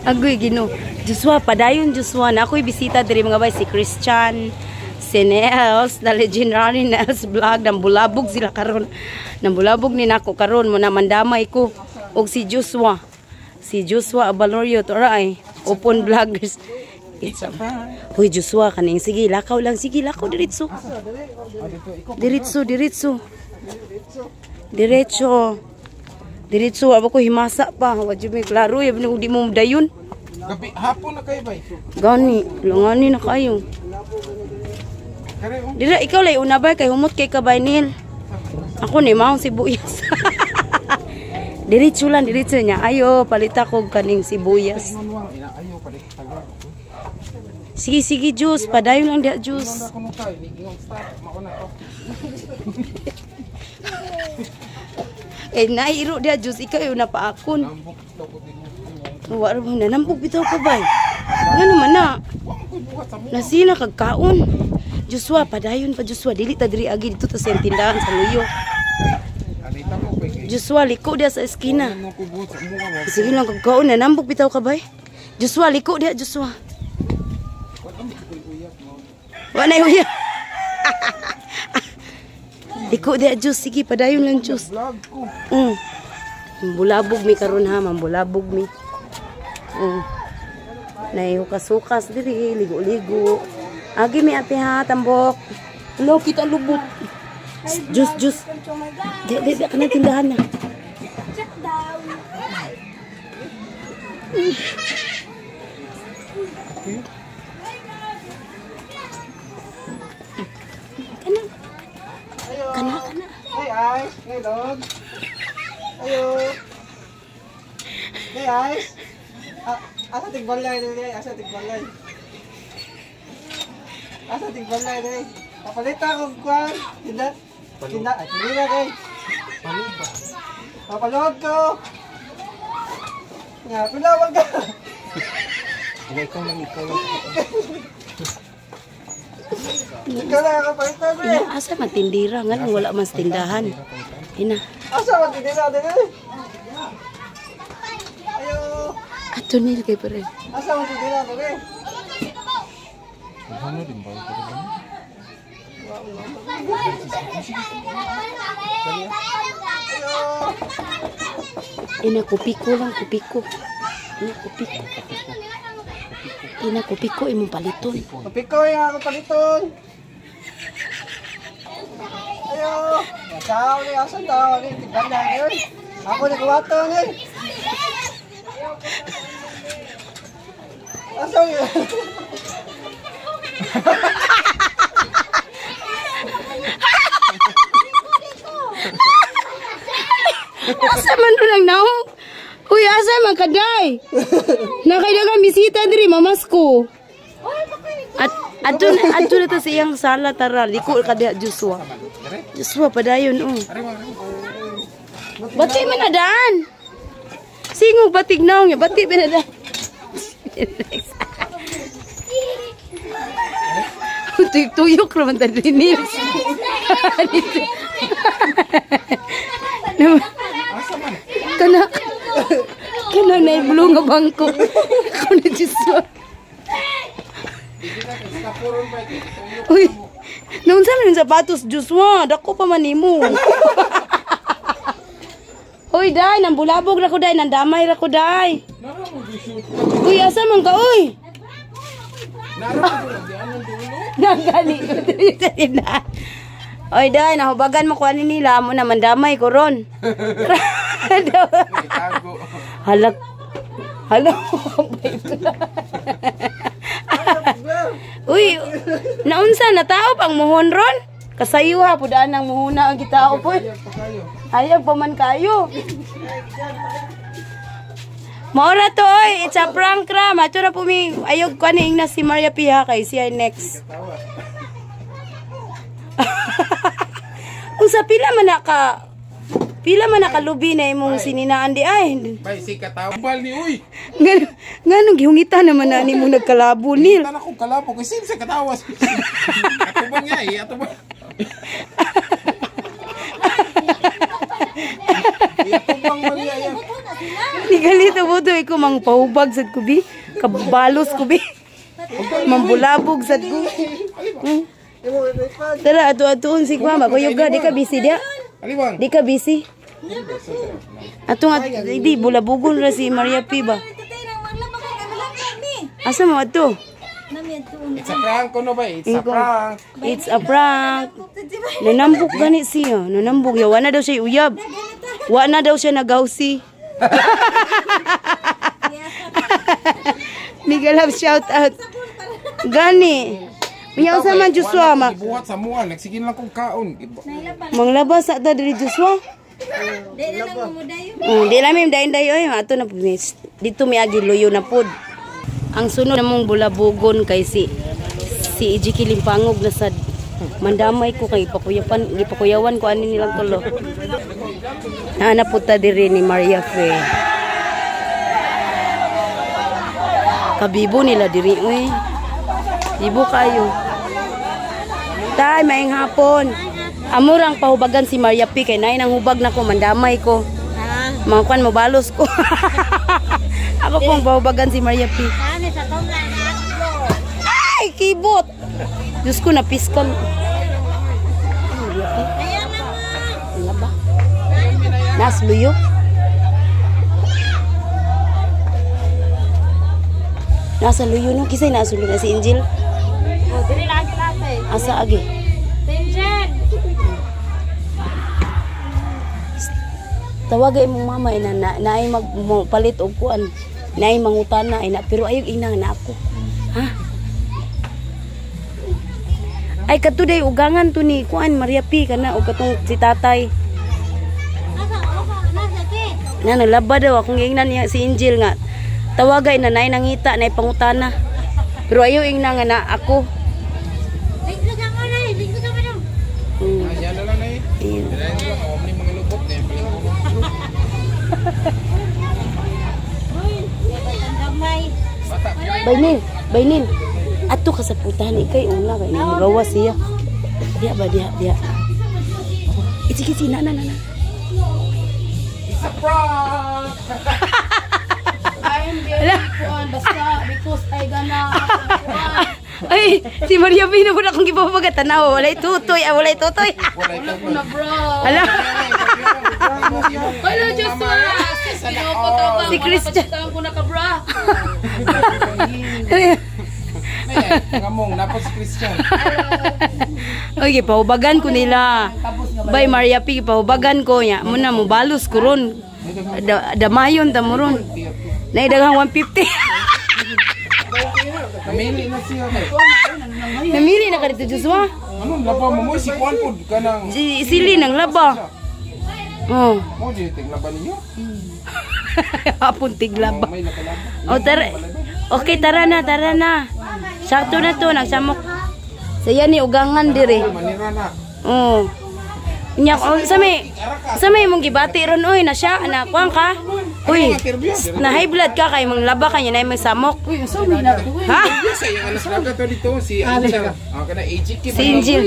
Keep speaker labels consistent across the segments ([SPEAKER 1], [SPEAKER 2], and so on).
[SPEAKER 1] Agoy Ginoo. Joshua, padayon Joshua. Na ako'y bisita diri mga bay si Christian, si Nels, the legendary Nels Vlog. Nambulabog sila karon. Nambulabog ni nako karon mo na mandamay ko og si Joshua. Si Joshua Abalorio to ra ay open vloggers.
[SPEAKER 2] It's a prank.
[SPEAKER 1] Hoy Joshua kaning sige lakaw lang, sige lakaw diretso. Diretso, diretso. Diretso. Diretso abo ko himasa pa. Wa jud may klaro ya di mo dayon.
[SPEAKER 2] Gabi hapon na kayo bay.
[SPEAKER 1] Gani, langani na kayo.
[SPEAKER 2] Kare oh.
[SPEAKER 1] Dira ikaw lay una bay kay humot kay kabay nil. Ako ni maong sibuyas. Diretso lang, diretso niya. Ayo, palita ko kaning sibuyas.
[SPEAKER 2] Ayo palit taga.
[SPEAKER 1] Sige, sige, juice. Padayon lang diha, juice.
[SPEAKER 2] Kuno kay ni ingon stop mauna to.
[SPEAKER 1] Eh, nairo diha, juice. Ikaw yung napaakon.
[SPEAKER 2] Nambok daw ko din.
[SPEAKER 1] Wa ra ba nanambok bitaw ka bay. Ngano man na?
[SPEAKER 2] Wa man koy buhat sa mo.
[SPEAKER 1] Nasina kag kaon. Joshua, padayon pa Joshua. Dili ta diri agi dito ta sa tindahan sa luyo.
[SPEAKER 2] Alita mo koy kay.
[SPEAKER 1] Joshua, liko diha sa eskina.
[SPEAKER 2] Mo koy buhat sa mo ka.
[SPEAKER 1] Sige lang kag kaon, nanambok bitaw ka bay. Joshua, liko diha Joshua. Wa na uyab. Liko diha Diyos, sige padayon lang Diyos.
[SPEAKER 2] Vlog ko.
[SPEAKER 1] Mambulabog mi karon ha, mambulabog mi. Naihukas-hukas diri, ligo-ligo. Agi mi ate ha, tambok. Hello, kita lubot. Diyos, Diyos. Di, di, di, kanang tindahan na.
[SPEAKER 3] Check down.
[SPEAKER 1] Kana. Kana, kana.
[SPEAKER 4] Hey, Ice. Hey, dog. Ayo. Hey, Ice. Ah, asa tigbalay dili? Asa tigbalay? Asa tigbalay dili? Papalita ko kwan. Tinda. Tinda, tinda kay.
[SPEAKER 2] Paluba.
[SPEAKER 4] Papalood ko. Nga, pilawag ka.
[SPEAKER 2] Ikaw ikaw lang, ikaw lang.
[SPEAKER 4] Ikaw lang ako palita ko
[SPEAKER 1] Ina, asa man tindira? Nga wala man sa tindahan. Ina,
[SPEAKER 4] Asa man tindira dili? Ayo.
[SPEAKER 1] ato nil kay pare.
[SPEAKER 4] Asa man tindira dili?
[SPEAKER 2] Ano din ba ito?
[SPEAKER 1] Ina, kupiko lang, kupiko. Ina, kupiko. Ina, kupiko, imong paliton.
[SPEAKER 4] Papiko yung ako paliton. Ayo. Ciao ni asan daw ni tigbalay ngayon. Ako ni kuwato ni. Asa yun?
[SPEAKER 1] Asa man doon ang naong? Uy, asa man kaday? Nakaidagang bisita diri, mamasko. At adto na adto na ta sa iyang sala tara liko ka diha Joshua. Joshua padayon oh. Bati man na daan. Singog batig naong ya bati man na daan. Tuyok-tuyok raman ta diri Nils. Kana kana na blue nga bangko. Ako na Joshua. Uy, naunsa man yung sapatos, Joshua? Dako pa man nimo. Uy, day, nambulabog ra ko day, nandamay ra ko day. Uy, asa man ka, uy? Nanggali ko diri sa tindahan. Oy, day, nahubagan mo ko ani nila, amo na mandamay ko ron. Halak. Hala. Uy, naunsa na tao pang muhon ron? Kasayo ha, pudaan ang muhona ang gitao po. Ayaw pa man kayo. Maura to oy, it's a prank ra. Mato na po mi ayog ko ni ingna si Maria Pia kay siya next. Unsa pila man naka pila man nakalubi na imong sininaan di ay.
[SPEAKER 2] Bay si katambal ni uy.
[SPEAKER 1] Nganong gihungita naman na nimo nagkalabo nil.
[SPEAKER 2] Tan ako kalabo kay sin sa katawas. Ato ba nga eh, ato ba? Itubang man niya yan.
[SPEAKER 1] Nigalito mo to ikaw mang paubag sad ko bi. Kabalos ko bi. Mambulabog sad ko. Tara ato-atoon si Kuya, makuyog ka, di ka busy dia.
[SPEAKER 2] Aliwang.
[SPEAKER 1] Di ka busy. Ato nga, di bulabugon ra si Maria P ba. Asa mo ato?
[SPEAKER 2] It's a prank ko no ba? It's a prank.
[SPEAKER 1] It's a prank. Nanambok gani siya. Nanambok. Ya, wala daw siya uyab. Wala daw siya nagawsi. Miguel love shout out. Gani. Unya unsa man Joshua ma.
[SPEAKER 2] Gibuhat sa mua, nagsigin lang kong kaon.
[SPEAKER 1] Manglabas sa ta diri Joshua. Oh, di lang dayon dayon oy ato na pud. Dito miagi luyo na pod. Ang sunod namong bulabugon kay si si Ijiki Limpangog na sad mandamay ko kay ipakuyapan gipakuyawan ko ani nilang tulo. Naa na pud ta diri ni Maria Fe. Kabibo nila diri oy. Bibo kayo. Tay, maayong hapon. Amurang pahubagan si Maria P kay naay nang hubag nako mandamay ko. Mga kwan mobalos ko. Ako pong pahubagan si Maria P. Ay, kibot. Diyos ko, napiskan. Ano ba? Nas luyo. Nasa luyo no kisay nasa luyo na si Angel. Asa agi? Tawagay imong mama ina na naay mag mo, palit og kuan. Naay mangutana ina pero ayog ina na ako. Ha? Ay katuday ugangan to ni kuan Maria P kana og katong si tatay. Na naglaba daw akong giingnan niya si Angel nga tawagay na naay nangita naay pangutana. Pero ayaw ingna nga na ako.
[SPEAKER 2] Yan na lang na eh.
[SPEAKER 1] Ayun.
[SPEAKER 2] Yan na lang, awam ni mga lubot na yung Bata.
[SPEAKER 1] Bainil, bainil. Ato ka sa putahan ikay una kay nagawa siya. Diha ba diha diha. Itsi kitsi na na na. na.
[SPEAKER 2] It's a prank!
[SPEAKER 5] I'm very kuan basta because I gonna
[SPEAKER 1] Ay, si Maria Pino po na akong gipapagat tanaw. Walay tutoy, ah, walay tutoy.
[SPEAKER 2] Wala ito.
[SPEAKER 5] na bro.
[SPEAKER 1] Ala.
[SPEAKER 5] Hello Joshua. Ginoo ko tabang.
[SPEAKER 1] Si Christian.
[SPEAKER 5] Wala ko na ka bra.
[SPEAKER 2] Ngamong, napos si Christian.
[SPEAKER 1] Oy, gipahubagan ko nila. Bay Maria P, gipahubagan ko nya. Muna mo balos ko ron. Damayon ta mo ron. Nay daghang 150.
[SPEAKER 2] Namili na siya.
[SPEAKER 1] Namili na ka dito Joshua.
[SPEAKER 2] Anong laba mo mo? Si Kwan po ka ng...
[SPEAKER 1] Si sili nang laba. Oh,
[SPEAKER 2] Mo, di tiglaba ninyo?
[SPEAKER 1] hapon tiglaba.
[SPEAKER 2] May nakalaba.
[SPEAKER 1] Oh, tara. Okay, tara na, tara na. Sakto na to, nagsamok. Saya ni ugangan dire.
[SPEAKER 2] Manira na.
[SPEAKER 1] Oh. Nya oh, sa may mong gibati ron oy na siya na kuan ka. Uy, na high blood ka kay mong laba kanya na may samok.
[SPEAKER 5] Uy, unsa may na ko?
[SPEAKER 1] Ha?
[SPEAKER 2] Sa iyang alas raga to dito, si Angel. Ah, kana AJK.
[SPEAKER 1] Si Angel.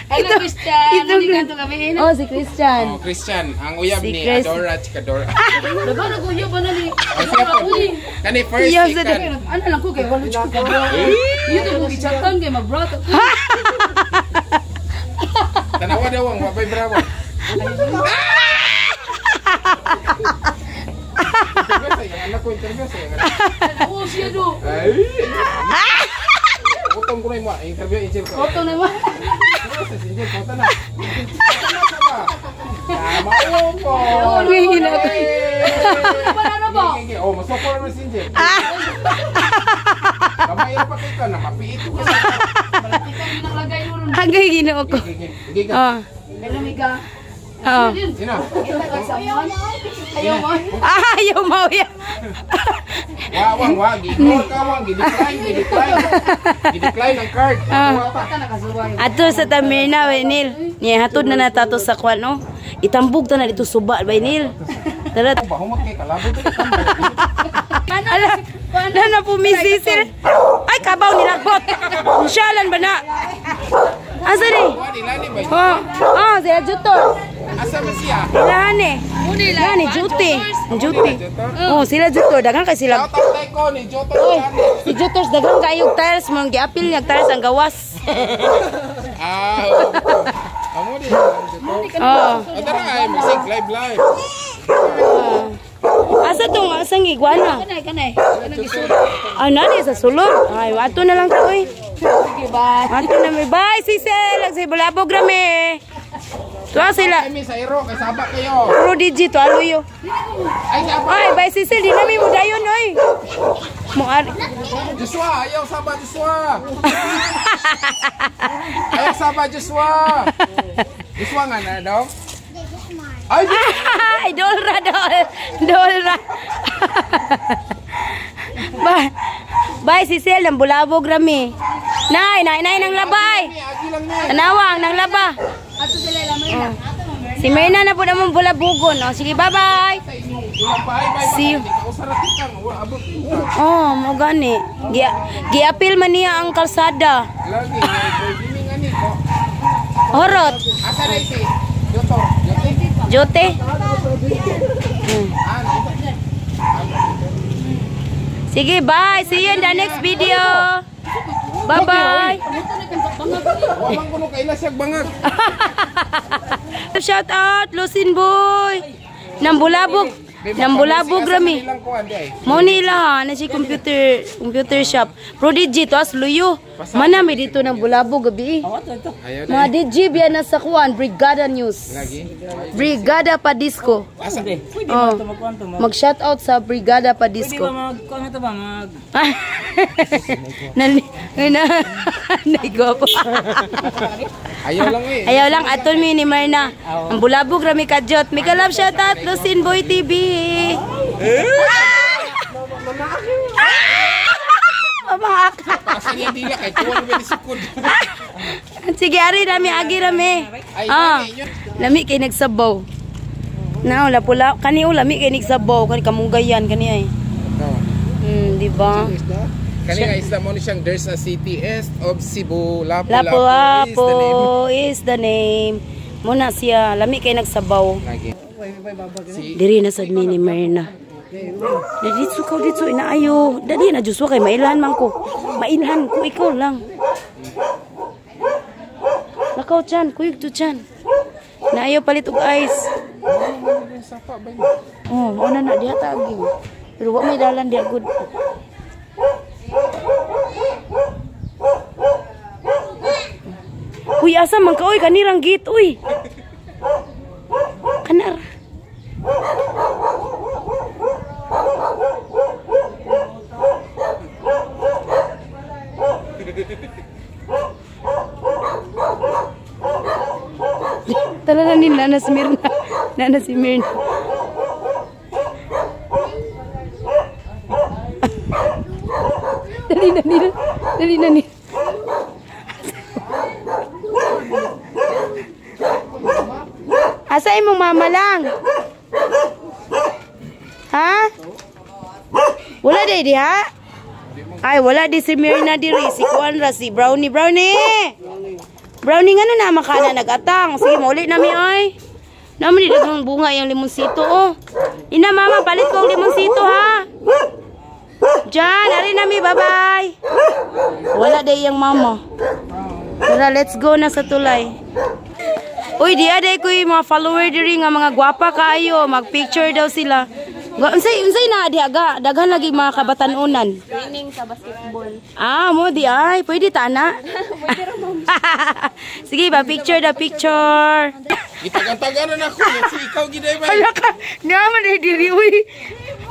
[SPEAKER 5] Hello Christian.
[SPEAKER 1] Ito-
[SPEAKER 5] Ito kanto kami.
[SPEAKER 1] Oh, si Christian.
[SPEAKER 2] Oh, Christian, ang uyab
[SPEAKER 1] Si
[SPEAKER 2] ni
[SPEAKER 1] Chris.
[SPEAKER 2] Adora Chikadora.
[SPEAKER 5] Daga na ko ba na ni.
[SPEAKER 2] Ang siya po. Kani first
[SPEAKER 1] Iya,
[SPEAKER 2] ikan.
[SPEAKER 5] Ano lang ko kay wala jud ko bra. Ito ko gichatan kay magbra.
[SPEAKER 2] Tanawa daw ang wabay bravo. Interview sa iyang anak ko, interview sa iyang anak.
[SPEAKER 5] Oh, siya do.
[SPEAKER 2] Ay! Utong ko na yung mga interview, Angel ko.
[SPEAKER 5] Oto na ba?
[SPEAKER 2] Angel, pauta na. Tama po.
[SPEAKER 1] Uy, hina ko.
[SPEAKER 5] Banana ba?
[SPEAKER 2] Oh, masoko na si Angel. Kamay pa kayo ka na, mapiit ko kasi.
[SPEAKER 5] Balatikan nang lagay mo ron.
[SPEAKER 1] Hanggang ginoo ko.
[SPEAKER 2] Sige, sige ka.
[SPEAKER 1] Oh.
[SPEAKER 5] Hello Mika.
[SPEAKER 1] Oh.
[SPEAKER 2] Sino?
[SPEAKER 5] Ayaw mo.
[SPEAKER 1] Ah, ayaw mo ya.
[SPEAKER 2] Wa, wa, wa. Gi-ignore ka, wa. Gi-decline, gi-decline. Gi-decline ang card. Wa pa.
[SPEAKER 5] Ka nakasuway.
[SPEAKER 1] Ato sa Tamirna, Bainil. Niya hatod na natato sa kwan, no? Itambog ta na dito suba, Bainil. Tara.
[SPEAKER 2] Bahumot kay kalabot kay tambay.
[SPEAKER 1] Ala, na na po mi Cecil. Ay, kabaw nilakbot. Insyalan ba na? Asa ni?
[SPEAKER 2] Wa nila ni bay.
[SPEAKER 1] Oh, oh, sila Jutor.
[SPEAKER 2] Asa man siya?
[SPEAKER 1] Ilahan eh. Ilahan eh, Juti. Juti. Oh, sila Jutor. Daghang kay sila.
[SPEAKER 2] Shout out kay ko ni Joto Jani.
[SPEAKER 1] Si Jutors, daghang kayog tiles. Mong giapil niya tiles ang gawas.
[SPEAKER 2] Ah. Amo di Joto.
[SPEAKER 1] Oh.
[SPEAKER 2] Tara ay musik live live.
[SPEAKER 1] Asa tong asang iguana?
[SPEAKER 5] Kanay, kanay. Kanang gisulod.
[SPEAKER 1] Ah, nani sa sulod. Ay, ato na lang to, oy.
[SPEAKER 5] Sige, bye.
[SPEAKER 1] Ato na may. Bye, Cecil. Ang sa bulabog rami. Tuwa sila.
[SPEAKER 2] Ay mi sa iro kay saba kayo.
[SPEAKER 1] Puro DJ to aluyo.
[SPEAKER 2] Ay saba.
[SPEAKER 1] Ay, bye Cecil, di namin mo dayon oy. Mo ari.
[SPEAKER 2] Joshua, ayaw saba Joshua. Ayaw saba Joshua. Joshua nga na daw. Ay,
[SPEAKER 1] Ay, dolra dol. Dolra. Bye. Bye Cecil, nang bulabog rami. Nay, nay, nay nang labay.
[SPEAKER 2] agi lang ni.
[SPEAKER 1] Tanawang nang laba.
[SPEAKER 5] Ato sila lamay na. Ato mo.
[SPEAKER 1] Si Myrna na po naman bulabugon. Oh, sige, bye-bye.
[SPEAKER 2] Sa inyong ilang bahay bay.
[SPEAKER 1] See you.
[SPEAKER 2] Ikaw sa ratikang wa abot.
[SPEAKER 1] Oh, mo gani. Giapil man niya ang kalsada.
[SPEAKER 2] Lagi ay gini nga ni ko.
[SPEAKER 1] Horot.
[SPEAKER 2] Asa na si Joto? Jote.
[SPEAKER 1] Jote.
[SPEAKER 2] Ah, ito.
[SPEAKER 1] Sige, bye. See you in the next video. Bye-bye.
[SPEAKER 2] Wa man kuno kaila siya bangag.
[SPEAKER 1] Shout out, Lucin Boy. Nambulabog. Nambulabog rami.
[SPEAKER 2] Ilang kuan di ay.
[SPEAKER 1] Mo ni ila ha, na si computer shop. Prodigy to as luyo. Mana mi dito nang bulabog gabi.
[SPEAKER 2] Ayaw
[SPEAKER 1] Mga DJ biya na sa kuan, Brigada News.
[SPEAKER 2] lagi.
[SPEAKER 1] Brigada Padisco.
[SPEAKER 2] Asa?
[SPEAKER 4] Pwede
[SPEAKER 1] Oh.
[SPEAKER 4] ba ito magkuhan to?
[SPEAKER 1] Mag shout out sa Brigada
[SPEAKER 4] Pwede
[SPEAKER 1] Padisco.
[SPEAKER 4] ba magkuhan ito ba? Mag...
[SPEAKER 1] Nani na naigo pa.
[SPEAKER 2] Ayaw lang eh.
[SPEAKER 1] Ayaw lang aton mi ni Myrna. Ang bulabog rami kadyot. Mika love shout out Lucin Boy TV. Ah!
[SPEAKER 2] Asa niya dila kay tuwan ba ni sukod.
[SPEAKER 1] Sige ari rami agi rami.
[SPEAKER 2] Ay,
[SPEAKER 1] Ah.
[SPEAKER 2] ay, yun.
[SPEAKER 1] Lami kay nagsabaw. Na wala pula kani o lami kay nagsabaw kani kamunggayan kani ay. Di ba?
[SPEAKER 2] Kani nga isda mo ni siyang there's a city east of Cebu. Lapu
[SPEAKER 1] Lapu
[SPEAKER 2] Lapu is the name.
[SPEAKER 1] Lapu is the name. Muna siya lami kay nagsabaw.
[SPEAKER 2] Lagi. Si
[SPEAKER 1] Diri na sad mi ni Myrna. Dito ka dito inaayo. Dali na Joshua kay mailhan man ko. Mailhan ko ikaw lang. Lakaw chan, kuyog to chan. Naayo palit og ice.
[SPEAKER 2] sapa ba yun?
[SPEAKER 1] Oh, mao na na diha ta agi. Pero wa may dalan diha gud. Uy, asa man ka oy kanirang gate oy. Kanar. Tala na ni Nana si Mirna. Nana si Mirna. Dali na nila. Dali na nila. Asa imong mama lang? Ha? Wala di diha? Ay, wala di si Mirna diri. Si Kuan ra, si Brownie. Brownie! Brownie nga na na makana nagatang. Sige, mauli na mi oy. Naman di daghang bunga yung limonsito oh. Ina mama, palit ko ang limonsito ha. Diyan, ari na mi, bye-bye. Wala day yung mama. Tara, let's go na sa tulay. Uy, di aday ko yung mga follower diri nga mga gwapa kaayo, mag-picture daw sila. Unsay unsay na di aga, daghan lagi mga kabatan-unan.
[SPEAKER 3] Training sa basketball.
[SPEAKER 1] Ah, mo di ay, pwede ta na. Sige ba, picture da picture.
[SPEAKER 2] Gitagan-taganan ako. Si ikaw giday ba?
[SPEAKER 1] Hala ka, naman eh diri uy.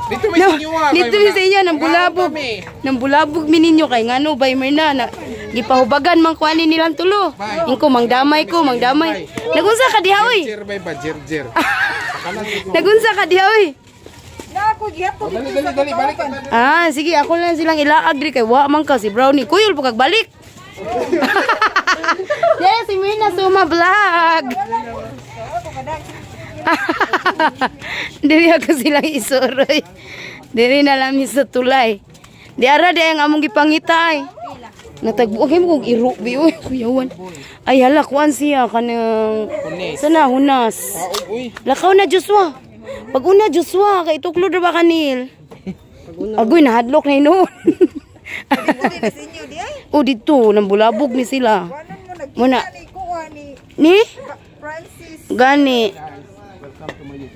[SPEAKER 2] Dito may
[SPEAKER 1] No,
[SPEAKER 2] sa inyo ah.
[SPEAKER 1] dito may sa inyo nang bulabog. Nang bulabog mi ninyo kay ngano bay Mirna na gipahubagan man kuani nilang tulo. Ingko mangdamay ko, mangdamay. Nagunsa ka diha oy?
[SPEAKER 2] Jer bay ba jer jer.
[SPEAKER 1] Nagunsa ka diha oy?
[SPEAKER 2] Oh, dali dali dali balik ka.
[SPEAKER 1] Ah, sige ako lang silang ilaag diri kay wa man ka si Brownie. Kuyol po kag balik. Yes, si Mirna Suma Vlog. Diri ako silang isuroy. Diri na lang mi sa tulay. Di ara di ang among gipangita ay. Natagbo kay mo kog iro bi, oy, kuyawan. Ay hala, kuan siya kanang sana hunas.
[SPEAKER 2] Uy,
[SPEAKER 1] Lakaw na, Joshua. Pag una, Joshua, kay tuklod ra ba kanil? Agoy, nahadlok na hinuon.
[SPEAKER 3] Inyo di ay.
[SPEAKER 1] O dito nambulabog ni sila.
[SPEAKER 3] Ano mo nagkita
[SPEAKER 1] Muna.
[SPEAKER 3] ni kuha ni
[SPEAKER 1] Ni?
[SPEAKER 3] Francis
[SPEAKER 1] Gani.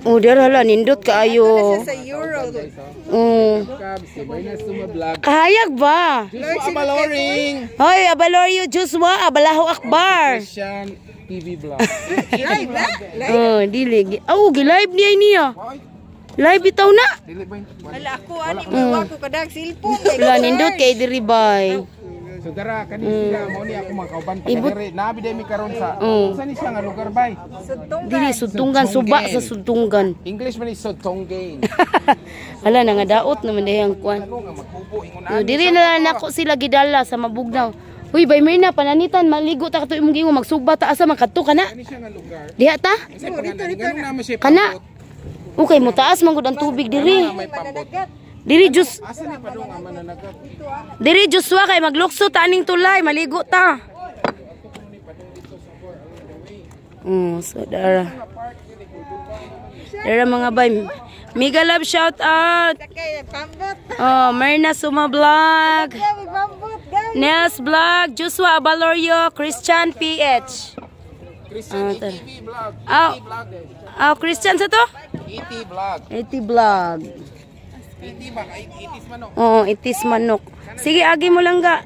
[SPEAKER 1] O dara hala, nindot kaayo.
[SPEAKER 3] sa Euro.
[SPEAKER 1] Oh.
[SPEAKER 2] si Berna Suma Vlog.
[SPEAKER 1] Kahayag ba?
[SPEAKER 2] Joshua Abaloring.
[SPEAKER 1] Hoy, Abalorio Joshua, Abalahu Akbar.
[SPEAKER 2] Christian TV Vlog.
[SPEAKER 3] Live na?
[SPEAKER 1] Oh, dili. Oh, gi-live niya niya. Live bitaw na.
[SPEAKER 2] Dili ba yun?
[SPEAKER 3] Wala ako ani mo ako kadag cellphone.
[SPEAKER 1] Wala, nindot kay diri bay.
[SPEAKER 2] So dara kani sila mao ni ako mga kauban pa diri. Nabi day mi karon sa sa ni siya nga lugar bay.
[SPEAKER 3] Sudtong
[SPEAKER 1] Dili Sudtunggan, suba sa Sudtunggan.
[SPEAKER 2] English man ni Sotonggain.
[SPEAKER 1] Hala, nangadaot naman dahil ang kuan.
[SPEAKER 2] Ano nga magkubo ingon
[SPEAKER 1] Oh, diri na lang nako sila gidala sa Mabugnaw. Uy, bay Mirna, pananitan, maligo ta kato imong gingo, magsuba ta asa man kadto ka na.
[SPEAKER 2] Kani siya nga lugar.
[SPEAKER 1] Diha ta?
[SPEAKER 2] Kasi dito dito naman siya
[SPEAKER 1] Kana.
[SPEAKER 2] pambot.
[SPEAKER 1] Okay, mo taas man gud ang tubig diri.
[SPEAKER 2] May pambot.
[SPEAKER 1] Diri Diyos,
[SPEAKER 2] Asa ni padung nga mananagat?
[SPEAKER 1] diri Joshua kay maglukso ta aning tulay, maligo ta. Oh, so dara. Dara mga bay. Mega love shout out.
[SPEAKER 3] Kay pambot.
[SPEAKER 1] Oh, Myrna Suma Vlog.
[SPEAKER 3] Kay pambot guys.
[SPEAKER 1] Nels Vlog, Joshua Abalorio, Christian PH.
[SPEAKER 2] Christian
[SPEAKER 1] Ah, tara.
[SPEAKER 2] ETV Vlog.
[SPEAKER 1] Ah.
[SPEAKER 2] ET Vlog eh.
[SPEAKER 1] Oh, Christian sa to?
[SPEAKER 2] ET Vlog.
[SPEAKER 1] ET Vlog.
[SPEAKER 2] ET ba kay ET man no.
[SPEAKER 1] Oo, itis manok. Sige, agi mo lang ga.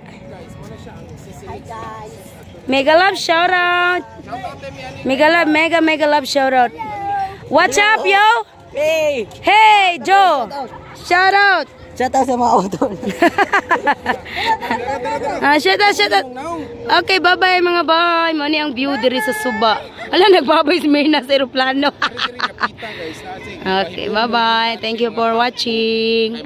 [SPEAKER 1] Mega love shout out. Mega love, mega mega love shout out. What's up, yo?
[SPEAKER 4] Hey!
[SPEAKER 1] Hey, Joe. Shout out.
[SPEAKER 4] Shout out sa mga utol.
[SPEAKER 1] Ah, shout out, shout out. Okay, bye-bye mga bye. Mao ni ang view diri sa suba. Ala, nagbabay si Myrna sa eroplano.
[SPEAKER 2] Diri kapita guys.
[SPEAKER 1] Okay, bye-bye. Thank you for watching.